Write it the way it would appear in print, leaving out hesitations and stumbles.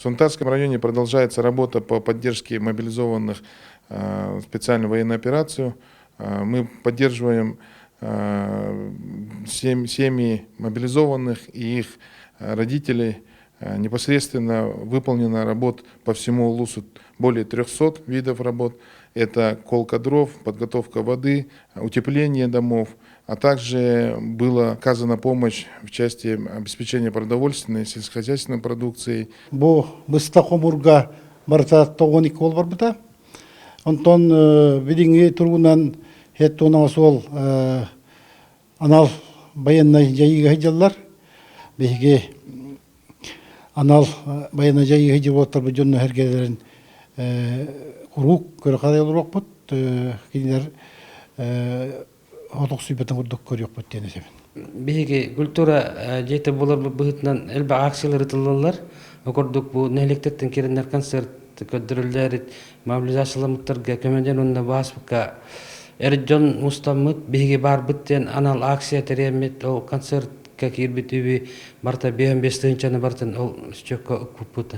В Сунтарском районе продолжается работа по поддержке мобилизованных в специальную военную операцию. Мы поддерживаем семьи мобилизованных и их родителей. Непосредственно выполнена работ по всему улусу более 300 видов работ. Это колка дров, подготовка воды, утепление домов, а также была оказана помощь в части обеспечения продовольственной и сельскохозяйственной продукцией. Бу быстах хомуурга барыта 92 уол барбыта. Онтон билиҥҥи туругунан 76 уол анал байыаннай дьайыыга сылдьаллар. Биһиги анал байыаннай дьайыыга сылдьыбыттарбыт дьонно сэргэлэрин куруук көрө-харайа олоруохпут. Кинилэр отохсуйбатын курдук көрүөхпүт диэн этэбин. Биһиги культура дьиэтэ буоларбыт быһыытынан элбэх акциялар ыытыллаллар. Ол курдук бу нэһилиэктэртэн киирэннэр концерт көрдөрөллөр, мобилизацияламмыттарга көмөдөн уонна бааспыкка эр дьон мустаммыт, биһиги баарбыт диэн анал акция тэрийэммит, ол концертка киирбит үбү барыта 55 тыһыынчаны барытын ол счекка укпуппут.